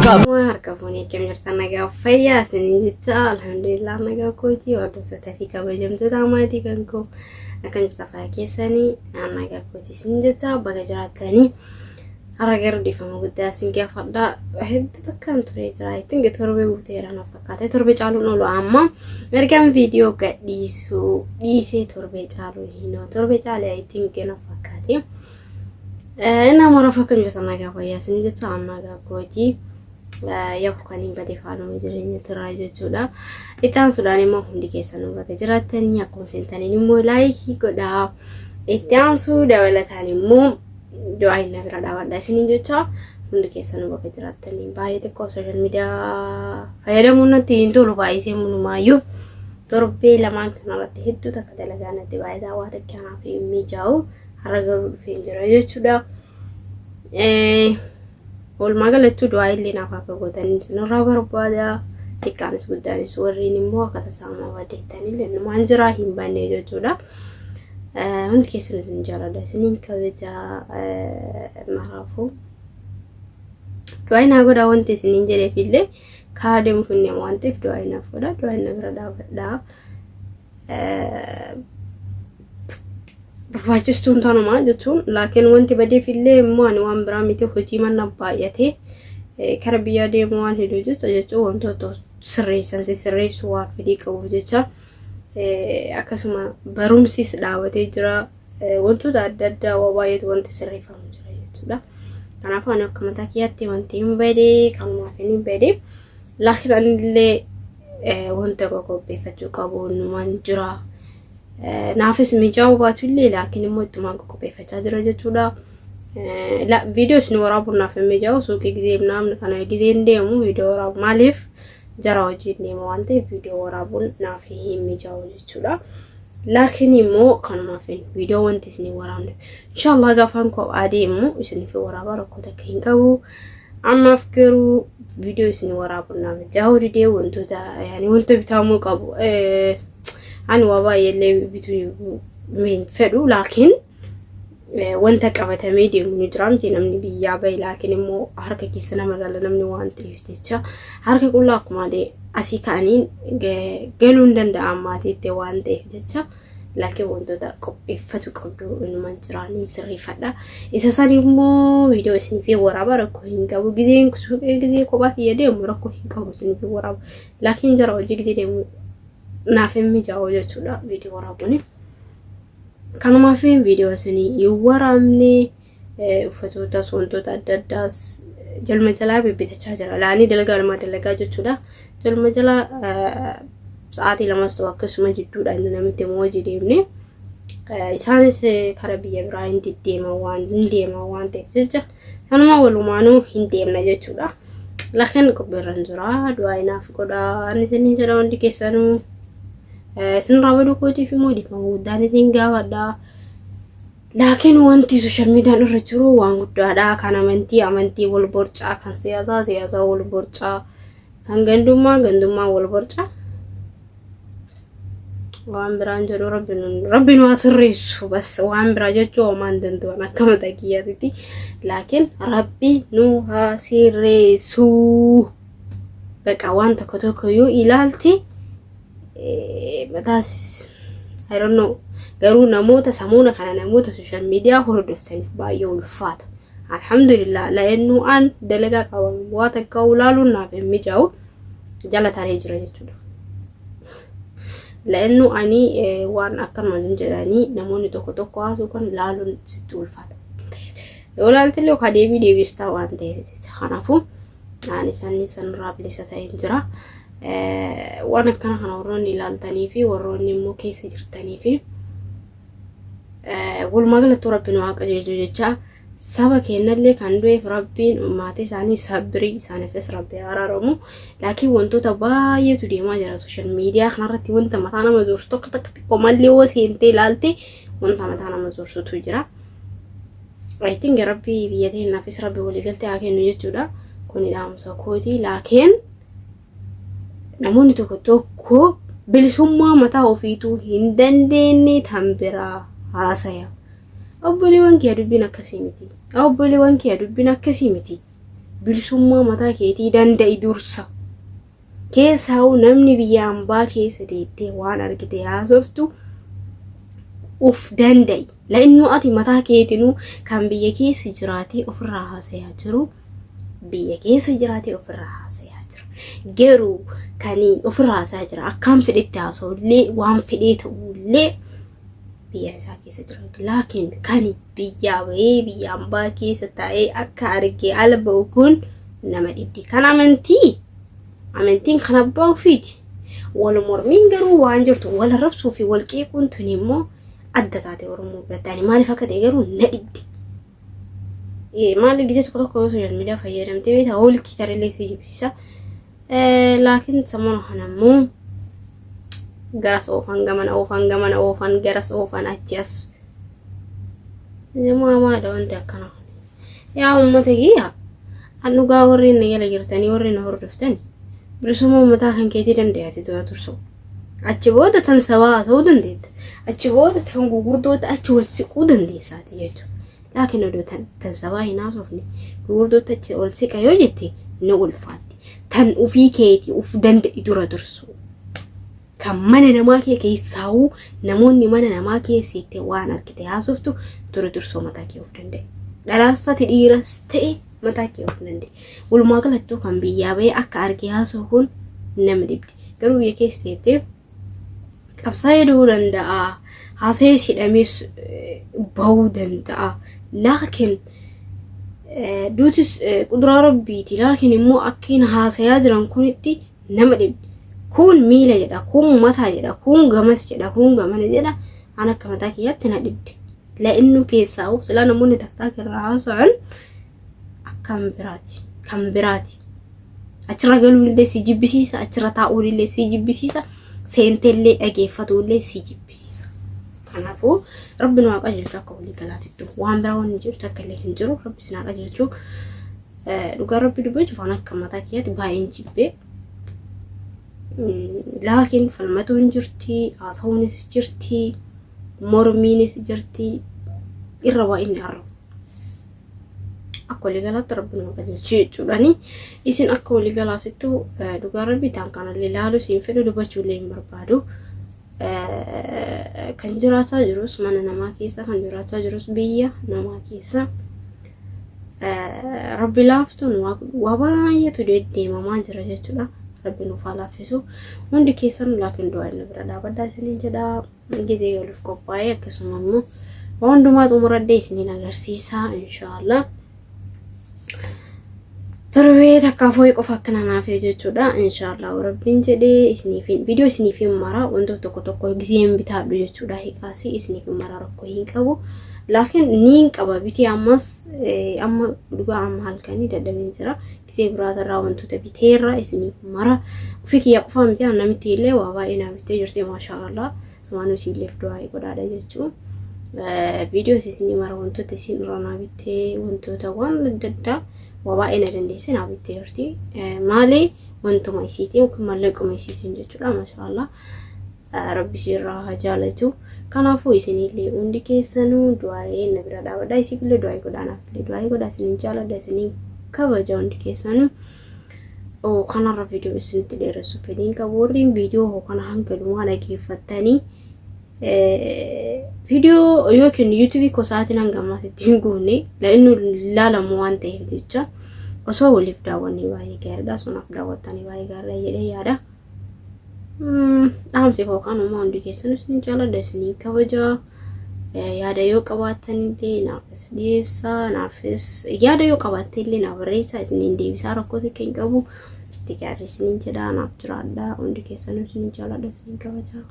Harka fuunee akkam jirtan, nagaa fayyaa isiniin jecha. Alhamdulillah, nagaa kootii. Hordoftoota fi kabajamtoota maatii kan koo, akkam jirtan, fayyaa keessanii? Nagaa kootii isin jecha, baga jiraattanii. Har'a garuu dhiifama guddaa isin gaafadha. Hedduu takkaan turee jira. Ittiin torbee guuteera na fakkaate. Torbee caaluun oolu amma. Ergaan viidiyoo gadhiisuu dhiisee torbee caaluu hin oolu. Torbee caalee ittiin na fakkaate. Inni ammoo akkam jirtan, nagaa fayyaa isin jecha, nagaa kootii. Yaa'u kan hin bade faaluma jireenya turaa jechuudha. Itti aansuudhaan immoo hundi keessanuu bakka jiraattanii akkuma seentaniin immoo like godhaa. Itti aansuu dabalataan immoo du'aa hin bira dhaabadha isiniin jecha. Hundi keessanuu bakka jiraattanii baay'ee xiqqoo social media fayyadamuun natti hin tolu baay'isee mulumaayyuu. Torbee lamaan kanarratti hedduu takka dalagaa natti baay'ataa, waa takka kanaaf hin mijaa'u. Har'a garuu dhufee jira jechuudha. Walumaa galatti du'aa illee naaf akka gootan isinirraa barbaada. Xiqqaanis guddaanis warreen immoo akka tasaa badeettanillee numaan jira, hin banne jechuudha. Hundi keessan isin jaalladha, isiniin kabajaa maraafuu. Du'aa naa godhaa wanti isiniin jedheef illee karaa deemuuf hin deemu waan ta'eef du'aa naaf godhaa, du'aa na bira dhaabadhaa. Barbaachistuun tanumaa jechuun, laakiin wanti badeef illee immoo ani waan biraa miti, hojii mana baay'atee kara biyyaa deemu waan hedduu jecha jechuun wantoota sirreessan sirreessuu waan fedhii qabuuf jecha, akkasuma barumsis dhaabatee jira, wantoota adda addaa waa baay'eetu wanti sirreeffamu jira jechuudha. Kanaafuu ani akka mataa kiyyaatti wanti hin badee kanumaaf hin badee, laakiin anillee wanta qopheeffachuu qabu numaan jira. Naafis mijaa'uu baatu illee, laakiin immoo ittumaan qopheeffachaa jira jechuudha. Viidiyoo isin waraabuun naaf hin mijaa'u. Suuqii gizee namni kana gizee hin deemu viidiyoo waraabu, maaliif jara hojii deema waan ta'eef viidiyoo waraabuun naaf hin mijaa'u jechuudha. Laakiin immoo kanumaaf viidiyoo wanti isin waraabne, inshallah gaafaan kophaa deemu isiniif waraabaa, rakkoo takka hin qabu. Ammaaf garuu viidiyoo isin waraabuun naaf mijaa'uu didee, wantoota yaani wanta bitamuu qabu ani waa baay'eellee bituu hin fedhu, laakiin wanta qabatamee deemu ni jira miti namni biyyaa bahe, laakiin immoo harka keessa nama gala namni waan ta'eef jecha harka qullaa akkuma asii ka'aniin galuu hin danda'an maatiitti waan ta'eef jecha, laakiin wantoota qopheeffatu qabdu inuman jiraanii sirreeffadha. Isa san immoo viidiyoo isiniif waraaba, rakkoo hin qabu. Gizeen suuqii gizee kophaa kiyya deemu rakkoo hin qabu, isiniif waraaba. Laakiin jara hojii gizee deemu naaf hin mijaa'u jechuudha viidiyoo waraabuun. Kanumaaf viidiyoo isinii hin waraabne. Uffatootas wantoota adda addaas jalma jalaa bibbitachaa jira. Laanii dalagaa lamaa dalagaa jechuudha. Jalma jalaa sa'aatii lamas ta'u akkasuma jidduudhaan namitti immoo hojii deemne. Isaanis karaa biyya biraa hin deddeeman waan hin deeman waan ta'eef jecha sanuma walumaanuu hin deemna jechuudha. Laakiin qophiirra hin jira. Du'aa inaaf godhaa. Ani isiniin jedha, hundi keessanuu. Isin baduu kootiif immoo dhiifama guddaan isin gaafadha. Laakiin wanti social mediaan irra jiru waan guddaadha. Kan amantii amantii wal borcaa, kan siyaasaa siyaasaa wal borcaa, kan gandummaa gandummaa wal borcaa. Waan biraan jedhu, rabbi nu haa sirreessu, bas waan biraa jechuu homaa hin danda'an akka mataa kiyyaatitti. Laakiin rabbi nu haa sirreessu. Baqa waan tokko tokko yoo ilaalte mataas, I don't know, garuu namoota samuuna kana namoota social media hordoftaniif baay'ee ulfaata. Alhamdulillah, la'ennuu an dalagaa qaban waa takka ulaaluun naaf hin mijaa'u, jala taree jira jechuudha. La'ennuu ani waan akkanuma jedhanii namoonni tokko tokko haasuu kan laaluun sitti ulfaata. Yoo laalte illee yookaan deebii deebistaa waan ta'eef jecha, kanaafuu ani sanni sanirraa bilisa ta'een jira. Waan akkana kana warroonni ilaaltanii fi warroonni immoo keessa jirtanii fi walumaa galatti rabbi nu haa qajeelchu jecha. Saba keenyallee kan du'eef rabbiin maatii isaanii sabbirii, isaaniifis rabbi araaramu. Laakiin wantoota baay'eetu deemaa jira social media kanarratti, wanta mataa nama zoorsu tokko tokko xiqqoo mallee yoo seentee ilaalte wanta mataa nama zoorsutu jira. I think rabbi biyya teenyaafis rabbi waliigaltee haa kennu jechuudha. Kuni dhaamsa kooti. Laakiin namoonni tokko tokko bilisummaa mataa ofiituu hin dandeenye tan biraa haasaya. Obboleewwan kiyya, dubbiin akkasii miti. Obboleewwan kiyya, dubbiin akkasii miti. Bilisummaa mataa keetii danda'i dursa. Keessaa'u namni biyya ambaa keessa teettee waan argite haasoftu uf danda'i. La'innuu ati mataa keetinuu kan biyya keessa jiraatee ofirraa haasayaa jiru biyya keessa jiraatee ofirraa haasayaa jira. Garuu kan ofirraa haasayaa jira akkaan fedhetti haasa'ullee waan fedhee ta'ullee biyya isaa keessa jira. Laakiin kan biyyaa bahee biyya ambaa keessa taa'ee akka argee ala ba'u kun nama dhibdi. Kan amantii amantiin kan abbaa ofiiti. Wal mormiin garuu waan jirtu wal arrabsuu fi wal qeequun tuni immoo adda taate Oromoo biratti. Ani maaliif akka ta'e garuu na dhibde. Maali gizee tokko tokko yoo sooshaal miidiyaa fayyadamtee beektaa holkii tarillee si jibbisiisa. Laakiin sammuun kana immoo garas oofan gamana oofan gamana oofan garas oofan achi as. Nama hamaadha wanti akkana kun. Yaa uummata kiyya an dhugaa warri na jala jirtanii warri na hordoftani bilisummaa uummataa kan keetii danda'ate dura tursu. Achi booda tan sabaa haasa'uu dandeetta. Achi booda tan gugurdoota achi wal siquu dandeessaati jechuudha. Laakiin odoo tan, tan sabaa hin haasofne gurguddootti achi ol siqa yoo jette ni ulfaatti. Tan ufii keetii uf danda'i dura dursu. Kan mana namaa kee keessaawuu namoonni mana namaa keesseette waan argite haasoftu dura dursoo mataa kee of danda'i. Dhalaas ta'e dhiiras ta'e mataa kee of danda'i. Walumaa galattuu kan biyyaa bahee akka argee haasa'u kun nama dhibdi. Garuu biyya keessa teettee qabsaa'ee du'uu danda'a. Haasa'ees hidhamees bahuu danda'a. Laakiin duutis quduraa rabbiiti. Laakiin immoo akka hin haasayaa jiran kunitti nama dhibdi. Kun miila jedha, kun mataa jedha, kun gamas jedha, kun gamana jedha. An akka mataa kiyyaatti na dhibde. La'innu keessaa silaa namoonni taktaa irraa haasa'an akkam biraati. Kan biraati. Achirra galuun illee si jibbisiisa, achirra taa'uun illee si jibbisiisa, seenteellee dhageeffatuun illee si jibbisiisa. Kanaafuu rabbi nu haa qajeelchu akka walii galaatittu. Waan biraa wanni jiru takka illee hin jiru. Rabbi isin haa qajeelchu. Dhugaa rabbi dubbachuuf waan akka mataa kiyyaatti baay'een jibbee. Laakiin falmatuun jirti, haasa'uunis jirti, mormiinis jirti. Irra baay'inni arrabu. Akka waliigalaatti rabbi nama qajeelchu jechuudhaani isin akka waliigalaatittu dhugaa rabbi taan kanallee ilaalu siin fedhu dubbachuullee hin barbaadu. Kan jiraataa jirus mana namaa keessa kan jiraachaa jirus biyya namaa keessa rabbi laaftuun waa baay'eetu deddeemamaa jira jechuudha. Rabbi nuuf haa laaffisu. Hundi keessan laakiin du'aa inni bira dhaabadhaa isiniin jedha. Gizee galuuf qophaa'ee akkasuma immoo waan hundumaa xumuradhee isiniin agarsiisa inshaallah. Torbee takkaa fooyi qofa akkana naafee jechuudha inshaallah rabbiin jedhee isiniif viidiyoo isiniif hin mara wantoota tokko tokko gizeen bitaadhu jechuudha hiqaasi isiniif hin mara rakkoo hin qabu. Laakiin niin qaba bitee ammas amma dhugaa amma halkanii dadhabeen jira. Gisee biraatirraa wantoota biteerra isiniif mara. Ofii kiyya qofaa miti namitti illee waa baay'ee naa bittee jirti maashaa Allah. Sumaan isiilleef du'aa godhaadha jechuun. Viidiyoo isinii mara wantoota isin irraa naa bittee wantoota waan adda addaa waa baay'ee na dandeesse naa bittee jirti. Maali wantuma isiitiin yookiin mallaquma isiitiin jechuudha maashaa Allah. Rabbi isiirraa haa jaalatu. Kanaafuu isinillee hundi keessanuu du'aa'ee na bira dhaabadha. Isiifillee du'aa'ee godhaa naafillee du'aa'ee godhaa isinin jaaladha isinin kabaja hundi keessanuu. Kanarra viidiyoo isinitti dheeressu fedhiin qabu warreen viidiyoo kana hanga dhumaa dhaggeeffattanii viidiyoo yookiin yuutuubii koo sa'aatiin hanga ammaatti hin guunne la'innu ilaalamu waan ta'eef jecha osoo waliif daawwannee baay'ee gaariidha. Sunaaf daawwattanii baay'ee gaariidha jedhee yaada. Dhaamsi koo kanuma hundi keessan isin jaaladha isin kabaja yaada yoo qabaattan illee naafis dhiyeessaa naafis yaada yoo qabaatte illee naa barreessaa isiniin deebisaa rakkoo tokko hin qabu itti gaarii isiniin jedha naaf jiraadha hundi keessan isin jaaladha isin kabaja.